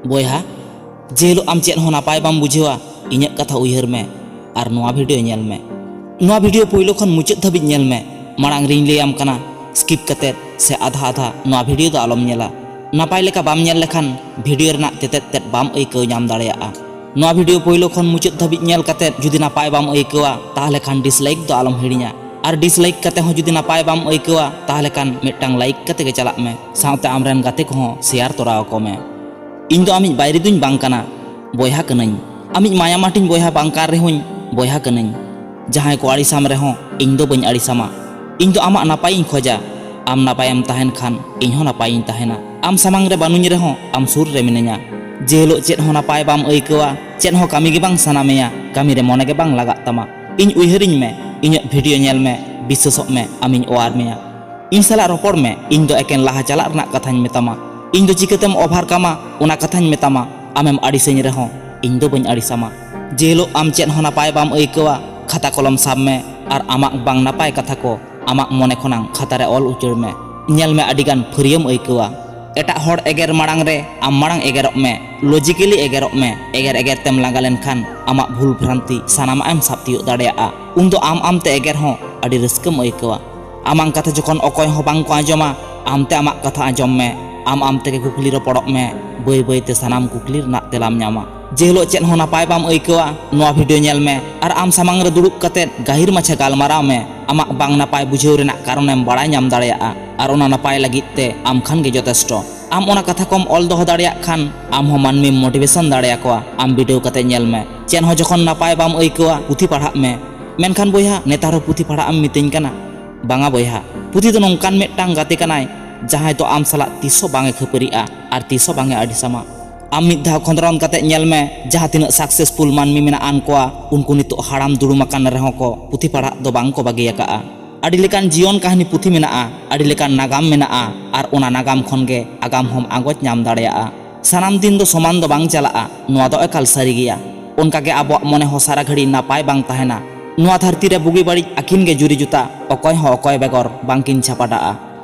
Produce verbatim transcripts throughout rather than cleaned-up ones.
ᱵᱚᱭᱦᱟ, ᱡᱮ ᱦᱤᱞᱳᱜ ᱟᱢ ᱪᱮᱫ ᱦᱚᱸ ᱱᱟᱯᱟᱭ ᱵᱟᱢ ᱵᱩᱡᱷᱟᱹᱣᱟ, ᱤᱧᱟᱹᱜ ᱠᱟᱛᱷᱟ ᱩᱭᱦᱟᱹᱨ ᱢᱮ ᱟᱨ ᱱᱚᱣᱟ ᱵᱷᱤᱰᱤᱭᱳ ᱧᱮᱞ ᱢᱮ᱾ ᱱᱚᱣᱟ ᱵᱷᱤᱰᱤᱭᱳ ᱯᱳᱭᱞᱳ ᱠᱷᱚᱱ ᱢᱩᱪᱟᱹᱫ ᱫᱷᱟᱹᱵᱤᱡ ᱧᱮᱞ ᱢᱮ᱾ ᱢᱟᱲᱟᱝ ᱨᱤᱧ ᱞᱟᱹᱭᱟᱢ ᱠᱟᱱᱟ, ᱥᱠᱤᱯ ᱠᱟᱛᱮᱫ ᱥᱮ ᱟᱫᱷᱟ ᱟᱫᱷᱟ ᱱᱚᱣᱟ ᱵᱷᱤᱰᱤᱭᱳ ᱫᱚ ᱟᱞᱚᱢ ᱧᱮᱞᱟ᱾ ᱱᱟᱯᱟᱭ ᱞᱮᱠᱟ ᱵᱟᱢ ᱧᱮᱞ ᱞᱮᱠᱷᱟᱱ ᱵᱷᱤᱰᱤᱭᱳ ᱨᱮᱱᱟᱜ ᱛᱮᱛᱮᱫ ᱛᱮᱫ ᱵᱟᱢ ᱟᱹᱭᱠᱟᱹᱣ ᱧᱟᱢ ᱫᱟᱲᱮᱭᱟᱜᱼᱟ᱾ ᱱᱚᱣᱟ ᱵᱷᱤᱰᱤᱭᱳ ᱯᱳᱭᱞᱳ ᱠᱷᱚᱱ ᱢᱩᱪᱟᱹᱫ ᱫᱷᱟᱹᱵᱤᱡ ᱧᱮᱞ ᱠᱟᱛᱮᱫ ᱡᱩᱫᱤ ᱱᱟᱯᱟᱭ ᱵᱟᱢ ᱟᱹᱭᱠᱟᱹᱣᱟ, ᱛᱟᱦᱚᱞᱮ ᱠᱷᱟᱱ ᱰᱤᱥᱞᱟᱭᱤᱠ ᱫᱚ ᱟᱞᱚᱢ ᱦᱤᱲᱤᱧᱟ᱾ ᱟᱨ ᱰᱤᱥᱞᱟᱭᱤᱠ ᱠᱟᱛᱮ ᱦᱚᱸ ᱡᱩᱫᱤ ᱱᱟᱯᱟᱭ ᱵᱟᱢ ᱟᱹᱭᱠᱟᱹᱣᱟ, ᱛᱟᱦᱚᱞᱮ ᱠᱷᱟᱱ ᱢᱤᱫᱴᱟᱝ ᱞᱟᱭᱤᱠ ᱠᱟᱛᱮ ᱜᱮ ᱪᱟᱞᱟᱜ ᱢᱮ, ᱥᱟᱶᱛᱮ ᱟᱢᱨᱮᱱ ᱜᱟᱛᱮ ᱠᱚᱦᱚᱸ ᱥᱮᱭᱟᱨ ᱛᱚᱨᱟ ᱟᱠᱚ ᱢᱮ᱾ ᱤᱧ ᱫᱚ ᱟᱢᱤᱡ ᱵᱟᱭᱨᱤ ᱫᱩᱧ ᱵᱟᱝ ᱠᱟᱱᱟ, ᱵᱚᱭᱦᱟ ᱠᱟᱹᱱᱟᱹᱧ᱾ ᱟᱢᱤᱡ ᱢᱟᱭᱟᱢ ᱟᱹᱴᱤᱧ ᱵᱚᱭᱦᱟ ᱵᱟᱝ ᱠᱟᱱ ᱨᱮᱦᱚᱸᱧ, ᱵᱚᱭᱦᱟ ᱠᱟᱹᱱᱟᱹᱧ᱾ ᱡᱟᱦᱟᱸᱭ ᱠᱚ ᱟᱹᱲᱤᱥᱟᱢ ᱨᱮᱦᱚᱸ, ᱤᱧ ᱫᱚ ᱵᱟᱹᱧ ᱟᱹᱲᱤᱥᱟᱢᱟ᱾ ᱤᱧ ᱫᱚ ᱟᱢᱟᱜ ᱱᱟᱯᱟᱭᱤᱧ ᱠᱷᱚᱡᱟ᱾ ᱟᱢ ᱱᱟᱯᱟᱭᱮᱢ ᱛᱟᱦᱮᱱ ᱠᱷᱟᱱ, ᱤᱧ ᱦᱚᱸ ᱱᱟᱯᱟᱭᱤᱧ ᱛᱟᱦᱮᱱᱟ᱾ ᱟᱢ ᱥᱟᱢᱟᱝ ᱨᱮ ᱵᱟᱹᱱᱩᱧ ᱨᱮᱦᱚᱸ, ᱟᱢ ᱥᱩᱨ ᱨᱮ ᱢᱤᱱᱟᱹᱧᱟ᱾ ᱡᱮ ᱦᱤᱞᱳᱜ ᱪᱮᱫ ᱦᱚᱸ ᱱᱟᱯᱟᱭ ᱵᱟᱢ ᱟᱹᱭᱠᱟᱹᱣᱟ, ᱪᱮᱫ ᱦᱚᱸ ᱠᱟᱹᱢᱤ ᱜᱮ ᱵᱟᱝ ᱥᱟᱱᱟ ᱢᱮᱭᱟ, ᱠᱟᱹᱢᱤ ᱨᱮ ᱢᱚᱱᱮ ᱜᱮ ᱵᱟᱝ ᱞᱟᱜᱟᱜ ᱛᱟᱢᱟ, ᱤᱧ ᱩᱭᱦᱟᱹᱨᱤᱧ ᱢᱮ, ᱤᱧᱟᱹᱜ ᱵᱷᱤᱰᱤᱭᱳ ᱧᱮᱞ ᱢᱮ, ᱵᱤᱥᱥᱟᱹᱥᱚᱜ ᱢᱮ, ᱟᱢᱤᱧ ᱚᱣᱟᱨ ᱢᱮᱭᱟ᱾ ᱤᱧ ᱥᱟᱞᱟᱜ ᱨᱚᱯᱚᱲ ᱢᱮ, ᱤᱧ ᱫᱚ ᱮᱠᱮᱱ ᱞᱟᱦᱟ ᱪᱟᱞᱟᱜ ᱨᱮᱱᱟᱜ ᱠᱟᱛᱷᱟᱧ ᱢᱮᱛᱟᱢᱟ᱾ ᱤᱧ ᱫᱚ ᱪᱤᱠᱟᱹᱛᱮᱢ ᱚᱵᱷᱟᱨᱠᱟᱢᱟ, ᱚᱱᱟ ᱠᱟᱛᱷᱟᱧ ᱢᱮᱛᱟᱢᱟ᱾ ᱟᱢᱮᱢ ᱟᱹᱲᱤᱥᱟᱹᱧ ᱨᱮᱦᱚᱸ, ᱤᱧ ᱫᱚ ᱵᱟᱹᱧ ᱟᱹᱲᱤᱥᱟᱢᱟ᱾ ᱡᱮ ᱦᱤᱞᱳᱜ ᱟᱢ ᱪᱮᱫ ᱦᱚᱸ ᱱᱟᱯᱟᱭ ᱵᱟᱢ ᱟᱹᱭᱠᱟᱹᱣᱟ, ᱠᱷᱟᱛᱟ ᱠᱚᱞᱚᱢ ᱥᱟᱵ ᱢᱮ ᱟᱨ ᱟᱢᱟᱜ ᱵᱟᱝ ᱱᱟᱯᱟᱭ ᱠᱟᱛᱷᱟ ᱠᱚ ᱟᱢᱟᱜ ᱢᱚᱱᱮ ᱠᱷᱚᱱᱟᱝ ᱠᱷᱟᱛᱟ ᱨᱮ ᱚᱞ ᱩᱪᱟᱹᱲ ᱢᱮ᱾ ᱧᱮᱞ ᱢᱮ, ᱟᱹᱰᱤᱜᱟᱱ ᱯᱷᱟᱹᱨᱭᱟᱹᱢ ᱟᱹᱭᱠᱟᱹᱣᱟ᱾ ᱮᱴᱟᱜ ᱦᱚᱲ ᱮᱜᱮᱨ ᱢᱟᱲᱟᱝ ᱨᱮ ᱟᱢ ᱢᱟᱲᱟᱝ ᱮᱜᱮᱨᱚᱜ ᱢᱮ, ᱞᱚᱡᱤᱠᱮᱞᱤ ᱮᱜᱮᱨᱚᱜ ᱢᱮ᱾ ᱮᱜᱮᱨ ᱮᱜᱮᱨ ᱛᱮᱢ ᱞᱟᱸᱜᱟ ᱞᱮᱱᱠᱷᱟᱱ ᱟᱢᱟᱜ ᱵᱷᱩᱞ ᱵᱷᱨᱟᱱᱛᱤ ᱥᱟᱱᱟᱢᱟᱜ ᱮᱢ ᱥᱟᱵ ᱛᱤᱭᱳᱜ ᱫᱟᱲᱮᱭᱟᱜᱼᱟ᱾ ᱩᱱᱫᱚ ᱟᱢ ᱟᱢᱛᱮ ᱮᱜᱮᱨ ᱦᱚᱸ ᱟᱹᱰᱤ ᱨᱟᱹᱥᱠᱟᱹᱢ ᱟᱹᱭᱠᱟᱹᱣᱟ᱾ ᱟᱢᱟᱝ ᱠᱟᱛᱷᱟ ᱡᱚᱠᱷᱚᱱ ᱚᱠᱚᱭ ᱦᱚᱸ ᱵᱟᱝ ᱠᱚ ᱟᱸᱡᱚᱢᱟ, ᱟᱢᱛᱮ ᱟᱢᱟᱜ ᱠᱟᱛᱷᱟ ᱟᱸᱡᱚᱢ ᱢᱮ᱾ ᱟᱢ ᱟᱢ ᱛᱮᱜᱮ ᱠᱩᱠᱞᱤ ᱨᱚᱯᱚᱲᱚᱜ ᱢᱮ᱾ ᱵᱟᱹᱭ ᱵᱟᱹᱭ ᱛᱮ ᱥᱟᱱᱟᱢ ᱠᱩᱠᱞᱤ ᱨᱮᱱᱟᱜ ᱛᱮᱞᱟᱢ ᱧᱟᱢᱟ᱾ ᱡᱮ ᱦᱤᱞᱳᱜ ᱪᱮᱫ ᱦᱚᱸ ᱱᱟᱯᱟᱭ ᱵᱟᱢ ᱟᱹᱭᱠᱟᱹᱣᱟ, ᱱᱚᱣᱟ ᱵᱷᱤᱰᱤᱭᱳ ᱧᱮᱞ ᱢᱮ ᱟᱨ ᱟᱢ ᱥᱟᱢᱟᱝ ᱨᱮ ᱫᱩᱲᱩᱵ ᱠᱟᱛᱮᱫ ᱜᱟᱹᱦᱤᱨ ᱢᱟᱪᱷᱟ ᱜᱟᱞᱢᱟᱨᱟᱣ ᱢᱮ᱾ ᱟᱢᱟᱜ ᱵᱟᱝ ᱱᱟᱯᱟᱭ ᱵᱩᱡᱷᱟᱹᱣ ᱨᱮᱱᱟᱜ ᱠᱟᱨᱚᱱᱮᱢ ᱵᱟᱲᱟᱭ ᱧᱟᱢ ᱫᱟᱲᱮᱭᱟᱜᱼᱟ ᱟᱨ ᱚᱱᱟ ᱱᱟᱯᱟᱭ ᱞᱟᱹᱜᱤᱫ ᱛᱮ ᱟᱢ ᱠᱷᱟᱱ ᱜᱮ ᱡᱚᱛᱷᱮᱥᱴᱚ᱾ ᱟᱢ ᱚᱱᱟ ᱠᱟᱛᱷᱟ ᱠᱚᱢ ᱚᱞ ᱫᱚᱦᱚ ᱫᱟᱲᱮᱭᱟᱜ ᱠᱷᱟᱱ, ᱟᱢ ᱦᱚᱸ ᱢᱟᱹᱱᱢᱤᱢ ᱢᱳᱴᱤᱵᱷᱮᱥᱚᱱ ᱫᱟᱲᱮᱭᱟᱠᱚᱣᱟ᱾ ᱟᱢ ᱵᱤᱰᱟᱹᱣ ᱠᱟᱛᱮ ᱧᱮᱞ ᱢᱮ᱾ ᱪᱮᱫ ᱦᱚᱸ ᱡᱚᱠᱷᱚᱱ ᱱᱟᱯᱟᱭ ᱵᱟᱢ ᱟᱹᱭᱠᱟᱹᱣᱟ, ᱯᱩᱛᱷᱤ ᱯᱟᱲᱦᱟᱜ ᱢᱮ᱾ ᱢᱮᱱᱠᱷᱟᱱ ᱵᱚᱭᱦᱟ, ᱱᱮᱛᱟᱨ ᱦᱚᱸ ᱯᱩᱛᱷᱤ ᱯᱟᱲᱦᱟᱜ ᱮᱢ ᱢᱤᱛᱟᱹᱧ ᱠᱟᱱᱟ? ᱵᱟᱝᱟ ᱵᱚᱭᱦᱟ, ᱯᱩᱛᱷᱤ ᱫᱚ ᱱᱚᱝᱠᱟᱱ ᱢᱤᱫᱴᱟᱝ ᱜᱟᱛᱮ ᱠᱟᱱᱟᱭ, ᱡᱟᱦᱟᱸᱭ ᱫᱚ ᱟᱢ ᱥᱟᱞᱟᱜ ᱛᱤᱥ ᱦᱚᱸ ᱵᱟᱝ ᱮ ᱠᱷᱟᱹᱯᱟᱹᱨᱤᱜᱼᱟ ᱟᱨ ᱛᱤᱥ ᱦᱚᱸ ᱵᱟᱝ ᱮ ᱟᱹᱲᱤᱥᱟᱢᱟ᱾ ᱟᱢ ᱢᱤᱫ ᱫᱷᱟᱣ ᱠᱷᱚᱸᱫᱽᱨᱚᱸᱫᱽ ᱠᱟᱛᱮ ᱧᱮᱞ ᱢᱮ, ᱡᱟᱦᱟᱸ ᱛᱤᱱᱟᱹᱜ ᱥᱟᱠᱥᱮᱥᱯᱷᱩᱞ ᱢᱟᱹᱱᱢᱤ ᱢᱮᱱᱟᱜ ᱟᱱ ᱠᱚᱣᱟ, ᱩᱱᱠᱩ ᱱᱤᱛᱚᱜ ᱦᱟᱲᱟᱢ ᱫᱩᱲᱩᱢ ᱟᱠᱟᱱ ᱨᱮᱦᱚᱸ ᱠᱚ ᱯᱩᱛᱷᱤ ᱯᱟᱲᱦᱟᱜ ᱫᱚ ᱵᱟᱝ ᱠᱚ ᱵᱟᱹᱜᱤ ᱟᱠᱟᱫᱼᱟ᱾ ᱟᱹᱰᱤ ᱞᱮᱠᱟᱱ ᱡᱤᱭᱚᱱ ᱠᱟᱹᱦᱱᱤ ᱯᱩᱛᱷᱤ ᱢᱮᱱᱟᱜᱼᱟ, ᱟᱹᱰᱤ ᱞᱮᱠᱟᱱ ᱱᱟᱜᱟᱢ ᱢᱮᱱᱟᱜᱼᱟ, ᱟᱨ ᱚᱱᱟ ᱱᱟᱜᱟᱢ ᱠᱷᱚᱱ ᱜᱮ ᱟᱜᱟᱢ ᱦᱚᱸᱢ ᱟᱸᱜᱚᱪ ᱧᱟᱢ ᱫᱟᱲᱮᱭᱟᱜᱼᱟ᱾ ᱥᱟᱱᱟᱢ ᱫᱤᱱ ᱫᱚ ᱥᱚᱢᱟᱱ ᱫᱚ ᱵᱟᱝ ᱪᱟᱞᱟᱜᱼᱟ, ᱱᱚᱣᱟ ᱫᱚ ᱮᱠᱟᱞ ᱥᱟᱹᱨᱤ ᱜᱮᱭᱟ᱾ ᱚᱱᱠᱟ ᱜᱮ ᱟᱵᱚᱣᱟᱜ ᱢᱚᱱᱮ ᱦᱚᱸ ᱥᱟᱨᱟ ᱜᱷᱟᱹᱲᱤ ᱱᱟᱯᱟᱭ ᱵᱟᱝ ᱛᱟᱦᱮᱱᱟ᱾ ᱱᱚᱣᱟ ᱫᱷᱟᱹᱨᱛᱤ ᱨᱮ ᱵᱩᱜᱤ ᱵᱟᱹᱲᱤᱡ ᱟᱹᱠᱤᱱ ᱜᱮ ᱡᱩᱨᱤ ᱡᱩᱛᱟ, ᱚᱠᱚᱭ ᱦᱚᱸ ᱚᱠᱚᱭ ᱵᱮᱜᱚᱨ ᱵᱟᱝᱠᱤᱱ ᱪᱷᱟᱯᱟᱰᱟᱜᱼᱟ᱾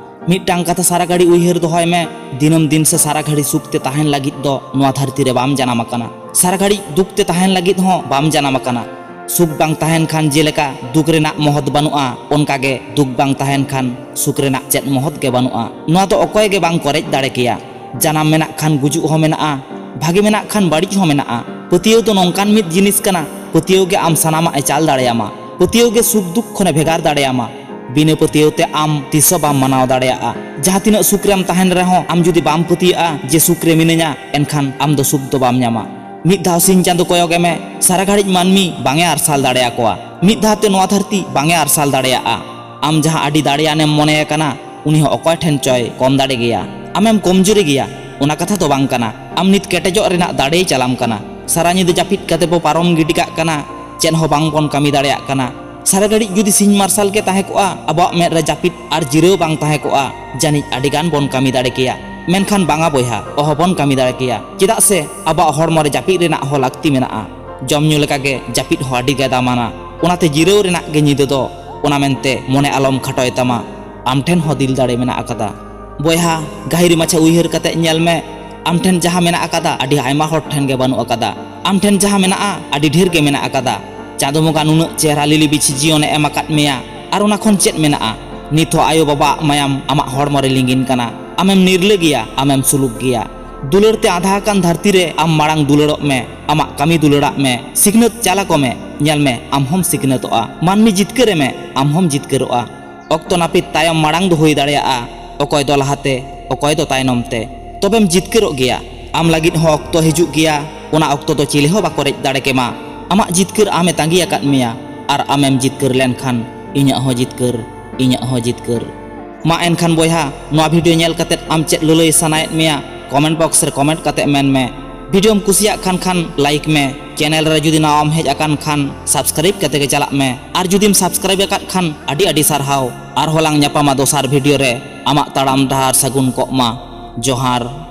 ᱢᱤᱫᱴᱟᱝ ᱠᱟᱛᱷᱟ ᱥᱟᱨᱟ ᱜᱷᱟᱹᱲᱤ ᱩᱭᱦᱟᱹᱨ ᱫᱚᱦᱚᱭ ᱢᱮ, ᱫᱤᱱᱟᱹᱢ ᱫᱤᱱ ᱥᱮ ᱥᱟᱨᱟ ᱜᱷᱟᱹᱲᱤ ᱥᱩᱠ ᱛᱮ ᱛᱟᱦᱮᱱ ᱞᱟᱹᱜᱤᱫ ᱫᱚ ᱱᱚᱣᱟ ᱫᱷᱟᱹᱨᱛᱤ ᱨᱮ ᱵᱟᱢ ᱡᱟᱱᱟᱢ ᱟᱠᱟᱱᱟ᱾ ᱥᱟᱨᱟ ᱜᱷᱟᱹᱲᱤ ᱫᱩᱠ ᱛᱮ ᱛᱟᱦᱮᱱ ᱞᱟᱹᱜᱤᱫ ᱦᱚᱸ ᱵᱟᱢ ᱡᱟᱱᱟᱢ ᱟᱠᱟᱱᱟ᱾ ᱥᱩᱠ ᱵᱟᱝ ᱛᱟᱦᱮᱱ ᱠᱷᱟᱱ ᱡᱮᱞᱮᱠᱟ ᱫᱩᱠ ᱨᱮᱱᱟᱜ ᱢᱚᱦᱚᱛ ᱵᱟᱹᱱᱩᱜᱼᱟ, ᱚᱱᱠᱟ ᱜᱮ ᱫᱩᱠ ᱵᱟᱝ ᱛᱟᱦᱮᱱ ᱠᱷᱟᱱ ᱥᱩᱠ ᱨᱮᱱᱟᱜ ᱪᱮᱫ ᱢᱚᱦᱚᱛ ᱜᱮ ᱵᱟᱹᱱᱩᱜᱼᱟ᱾ ᱱᱚᱣᱟ ᱫᱚ ᱚᱠᱚᱭ ᱜᱮ ᱵᱟᱝ ᱠᱚ ᱨᱮᱡ ᱫᱟᱲᱮ ᱠᱮᱭᱟ᱾ ᱡᱟᱱᱟᱢ ᱢᱮᱱᱟᱜ ᱠᱷᱟᱱ ᱜᱩᱡᱩᱜ ᱦᱚᱸ ᱢᱮᱱᱟᱜᱼᱟ, ᱵᱷᱟᱜᱮ ᱢᱮᱱᱟᱜ ᱠᱷᱟᱱ ᱵᱟᱹᱲᱤᱡ ᱦᱚᱸ ᱢᱮᱱᱟᱜᱼᱟ᱾ ᱯᱟᱹᱛᱭᱟᱹᱣ ᱫᱚ ᱱᱚᱝᱠᱟᱱ ᱢᱤᱫ ᱡᱤᱱᱤᱥ ᱠᱟᱱᱟ, ᱯᱟᱹᱛᱭᱟᱹᱣ ᱜᱮ ᱟᱢ ᱥᱟᱱᱟᱢᱟᱜ ᱮ ᱪᱟᱞ ᱫᱟᱲᱮᱭᱟᱢᱟ᱾ ᱯᱟᱹᱛᱭᱟᱹᱣ ᱜᱮ ᱥᱩᱠ ᱫᱩᱠ ᱠᱷᱚᱱᱮ ᱵᱷᱮᱜᱟᱨ ᱫᱟᱲᱮᱭᱟᱢᱟ᱾ ᱵᱤᱱᱟᱹ ᱯᱟᱹᱛᱭᱟᱹᱣ ᱛᱮ ᱟᱢ ᱛᱤᱥ ᱦᱚᱸ ᱵᱟᱢ ᱢᱟᱱᱟᱣ ᱫᱟᱲᱮᱭᱟᱜᱼᱟ᱾ ᱡᱟᱦᱟᱸ ᱛᱤᱱᱟᱹᱜ ᱥᱩᱠ ᱨᱮᱢ ᱛᱟᱦᱮᱱ ᱨᱮᱦᱚᱸ, ᱟᱢ ᱡᱩᱫᱤ ᱵᱟᱢ ᱯᱟᱹᱛᱭᱟᱹᱜᱼᱟ ᱡᱮ ᱥᱩᱠ ᱨᱮ ᱢᱤᱱᱟᱹᱧᱟ, ᱮᱱᱠᱷᱟᱱ ᱟᱢ ᱫᱚ ᱥᱩᱠ ᱫᱚ ᱵᱟᱢ ᱧᱟᱢᱟ᱾ ᱢᱤᱫ ᱫᱷᱟᱣ ᱥᱤᱧ ᱪᱟᱸᱫᱚ ᱠᱚᱭᱚᱜ ᱮ ᱢᱮ, ᱥᱟᱨᱟ ᱜᱷᱟᱹᱲᱤᱡ ᱢᱟᱹᱱᱢᱤ ᱵᱟᱝ ᱮ ᱟᱨᱥᱟᱞ ᱫᱟᱲᱮᱭᱟᱠᱚᱣᱟ᱾ ᱢᱤᱫ ᱫᱷᱟᱣ ᱛᱮ ᱱᱚᱣᱟ ᱫᱷᱟᱹᱨᱛᱤ ᱵᱟᱝ ᱮ ᱟᱨᱥᱟᱞ ᱫᱟᱲᱮᱭᱟᱜᱼᱟ᱾ ᱟᱢ ᱡᱟᱦᱟᱸ ᱟᱹᱰᱤ ᱫᱟᱲᱮᱭᱟᱱᱮᱢ ᱢᱚᱱᱮᱭᱮ ᱠᱟᱱᱟ, ᱩᱱᱤ ᱦᱚᱸ ᱚᱠᱚᱭ ᱴᱷᱮᱱ ᱪᱚᱭ ᱠᱚᱢ ᱫᱟᱲᱮ ᱜᱮᱭᱟ᱾ ᱟᱢᱮᱢ ᱠᱚᱢᱡᱩᱨᱤ ᱜᱮᱭᱟ, ᱚᱱᱟ ᱠᱟᱛᱷᱟ ᱫᱚ ᱵᱟᱝ ᱠᱟᱱᱟ᱾ ᱟᱢ ᱱᱤᱛ ᱠᱮᱴᱮᱡᱚᱜ ᱨᱮᱱᱟᱜ ᱫᱟᱲᱮᱭ ᱪᱟᱞᱟᱢ ᱠᱟᱱᱟ᱾ ᱥᱟᱨᱟ ᱧᱤᱫᱟᱹ ᱡᱟᱹᱯᱤᱫ ᱠᱟᱛᱮ ᱵᱚ ᱯᱟᱨᱚᱢ ᱜᱤᱰᱤ ᱠᱟᱜ ᱠᱟᱱᱟ, ᱪᱮᱫ ᱦᱚᱸ ᱵᱟᱝ ᱵᱚᱱ ᱠᱟᱹᱢᱤ ᱫᱟᱲᱮᱭᱟᱜ ᱠᱟᱱᱟ᱾ ᱥᱟᱨᱟ ᱜᱷᱟᱹᱲᱤᱡ ᱡᱩᱫᱤ ᱥᱤᱧ ᱢᱟᱨᱥᱟᱞ ᱜᱮ ᱛᱟᱦᱮᱸ ᱠᱚᱜᱼᱟ, ᱟᱵᱚᱣᱟᱜ ᱢᱮᱫ ᱨᱮ ᱡᱟᱹᱯᱤᱫ ᱟᱨ ᱡᱤᱨᱟᱹᱣ ᱵᱟᱝ ᱛᱟᱦᱮᱸ ᱠᱚᱜᱼᱟ, ᱡᱟᱹᱱᱤᱡ ᱟᱹᱰᱤ ᱜᱟᱱ ᱵᱚᱱ ᱠᱟᱹᱢᱤ ᱫᱟᱲᱮ ᱠᱮᱭᱟ᱾ ᱢᱮᱱᱠᱷᱟᱱ ᱵᱟᱝᱟ ᱵᱚᱭᱦᱟ, ᱚᱦᱚ ᱵᱚᱱ ᱠᱟᱹᱢᱤ ᱫᱟᱲᱮ ᱠᱮᱭᱟ᱾ ᱪᱮᱫᱟᱜ ᱥᱮ ᱟᱵᱚᱣᱟᱜ ᱦᱚᱲᱢᱚ ᱨᱮ ᱡᱟᱹᱯᱤᱫ ᱨᱮᱱᱟᱜ ᱦᱚᱸ ᱞᱟᱹᱠᱛᱤ ᱢᱮᱱᱟᱜᱼᱟ᱾ ᱡᱚᱢ ᱧᱩ ᱞᱮᱠᱟᱜᱮ ᱡᱟᱹᱯᱤᱫ ᱦᱚᱸ ᱟᱹᱰᱤ ᱜᱮ ᱫᱟᱢᱟᱱᱟ᱾ ᱚᱱᱟᱛᱮ ᱡᱤᱨᱟᱹᱣ ᱨᱮᱱᱟᱜ ᱜᱮ ᱧᱤᱫᱟᱹ ᱫᱚ᱾ ᱚᱱᱟ ᱢᱮᱱᱛᱮ ᱢᱚᱱᱮ ᱟᱞᱚᱢ ᱠᱷᱟᱴᱚᱭ ᱛᱟᱢᱟ᱾ ᱟᱢ ᱴᱷᱮᱱ ᱦᱚᱸ ᱫᱤᱞ ᱫᱟᱲᱮ ᱢᱮᱱᱟᱜ ᱟᱠᱟᱫᱟ᱾ ᱵᱚᱭᱦᱟ, ᱜᱟᱹᱦᱤᱨ ᱢᱟᱪᱷᱟ ᱩᱭᱦᱟᱹᱨ ᱠᱟᱛᱮ ᱧᱮᱞ ᱢᱮ, ᱟᱢ ᱴᱷᱮᱱ ᱡᱟᱦᱟᱸ ᱢᱮᱱᱟᱜ ᱟᱠᱟᱫᱟ, ᱟᱹᱰᱤ ᱟᱭᱢᱟ ᱦᱚᱲ ᱴᱷᱮᱱ ᱜᱮ ᱵᱟᱹᱱᱩᱜ ᱟᱠᱟᱫᱟ᱾ ᱟᱢ ᱴᱷᱮᱱ ᱡᱟᱦᱟᱸ ᱢᱮᱱᱟᱜᱼᱟ, ᱟᱹᱰᱤ ᱰᱷᱮᱨ ᱜᱮ ᱢᱮᱱᱟᱜ ᱟᱠᱟᱫᱟ᱾ ᱪᱟᱸᱫᱚ ᱵᱚᱸᱜᱟ ᱱᱩᱱᱟᱹᱜ ᱪᱮᱦᱨᱟ ᱞᱤᱞᱤ ᱵᱤᱪᱷᱤ ᱡᱤᱭᱚᱱᱮ ᱮᱢ ᱟᱠᱟᱫ ᱢᱮᱭᱟ, ᱟᱨ ᱚᱱᱟ ᱠᱷᱚᱱ ᱪᱮᱫ ᱢᱮᱱᱟᱜᱼᱟ? ᱱᱤᱛ ᱦᱚᱸ ᱟᱭᱳ ᱵᱟᱵᱟᱣᱟᱜ ᱢᱟᱭᱟᱢ ᱟᱢᱟᱜ ᱦᱚᱲᱢᱚ ᱨᱮ ᱞᱤᱸᱜᱤᱱ ᱠᱟᱱᱟ᱾ ᱟᱢᱮᱢ ᱱᱤᱨᱞᱟᱹ ᱜᱮᱭᱟ, ᱟᱢᱮᱢ ᱥᱩᱞᱩᱠ ᱜᱮᱭᱟ᱾ ᱫᱩᱞᱟᱹᱲ ᱛᱮ ᱟᱸᱫᱷᱟ ᱟᱠᱟᱱ ᱫᱷᱟᱹᱨᱛᱤ ᱨᱮ ᱟᱢ ᱢᱟᱲᱟᱝ ᱫᱩᱞᱟᱹᱲᱚᱜ ᱢᱮ, ᱟᱢᱟᱜ ᱠᱟᱹᱢᱤ ᱫᱩᱞᱟᱹᱲᱟᱜ ᱢᱮ, ᱥᱤᱠᱷᱱᱟᱹᱛ ᱪᱟᱞ ᱟᱠᱚ ᱢᱮ᱾ ᱧᱮᱞ ᱢᱮ, ᱟᱢ ᱦᱚᱸᱢ ᱥᱤᱠᱷᱱᱟᱹᱛᱚᱜᱼᱟ᱾ ᱢᱟᱹᱱᱢᱤ ᱡᱤᱛᱠᱟᱹᱨᱮ ᱢᱮ, ᱟᱢ ᱦᱚᱸᱢ ᱡᱤᱛᱠᱟᱹᱨᱚᱜᱼᱟ᱾ ᱚᱠᱛᱚ ᱱᱟᱹᱯᱤᱛ ᱛᱟᱭᱚᱢ ᱢᱟᱲᱟᱝ ᱫᱚ ᱦᱩᱭ ᱫᱟᱲᱮᱭᱟᱜᱼᱟ, ᱚᱠᱚᱭ ᱫᱚ ᱞᱟᱦᱟᱛᱮ, ᱚᱠᱚᱭ ᱫᱚ ᱛᱟᱭᱱᱚᱢ ᱛᱮ᱾ ᱛᱚᱵᱮᱢ ᱡᱤᱛᱠᱟᱹᱨᱚᱜ ᱜᱮᱭᱟ᱾ ᱟᱢ ᱞᱟᱹᱜᱤᱫ ᱦᱚᱸ ᱚᱠᱛᱚ ᱦᱤᱡᱩᱜ ᱜᱮᱭᱟ, ᱚᱱᱟ ᱚᱠᱛᱚ ᱫᱚ ᱪᱤᱞᱤ ᱦᱚᱸ ᱵᱟᱠᱚ ᱨᱮᱡ ᱫᱟᱲᱮ ᱠᱮᱢᱟ᱾ ᱟᱢᱟᱜ ᱡᱤᱛᱠᱟᱹᱨ ᱟᱢᱮ ᱛᱟᱺᱜᱤ ᱟᱠᱟᱫ ᱢᱮᱭᱟ, ᱟᱨ ᱟᱢᱮᱢ ᱡᱤᱛᱠᱟᱹᱨ ᱞᱮᱱᱠᱷᱟᱱ ᱤᱧᱟᱹᱜ ᱦᱚᱸ ᱡᱤᱛᱠᱟᱹᱨ, ᱤᱧᱟᱹᱜ ᱦᱚᱸ ᱡᱤᱛᱠᱟᱹᱨ᱾ ᱢᱟ ᱮᱱᱠᱷᱟᱱ ᱵᱚᱭᱦᱟ, ᱱᱚᱣᱟ video ᱧᱮᱞ ᱠᱟᱛᱮᱫ ᱟᱢ ᱪᱮᱫ ᱞᱟᱹᱞᱟᱹᱭ ᱥᱟᱱᱟᱭᱮᱫ ᱢᱮᱭᱟ, comment box ᱨᱮ comment ᱠᱟᱛᱮᱫ ᱢᱮᱱ ᱢᱮ᱾ Videoᱢ ᱠᱩᱥᱤᱭᱟᱜ ᱠᱷᱟᱱ ᱠᱷᱟᱱ like ᱢᱮ, channel ᱨᱮ ᱡᱩᱫᱤ ᱱᱟᱣᱟᱢ ᱦᱮᱡ ᱟᱠᱟᱱ ᱠᱷᱟᱱ subscribe ᱠᱟᱛᱮ ᱜᱮ ᱪᱟᱞᱟᱜ ᱢᱮ, ᱟᱨ ᱡᱩᱫᱤᱢ subscribe ᱟᱠᱟᱫ ᱠᱷᱟᱱ ᱟᱹᱰᱤ ᱟᱹᱰᱤ ᱥᱟᱨᱦᱟᱣ᱾ ᱟᱨᱦᱚᱸ ᱞᱟᱝ ᱧᱟᱯᱟᱢᱟ ᱫᱚᱥᱟᱨ video ᱨᱮ᱾ ᱟᱢᱟᱜ ᱛᱟᱲᱟᱢ ᱰᱟᱦᱟᱨ ᱥᱟᱹᱜᱩᱱ ᱠᱚᱜ ᱢᱟ᱾ ᱡᱚᱦᱟᱨ᱾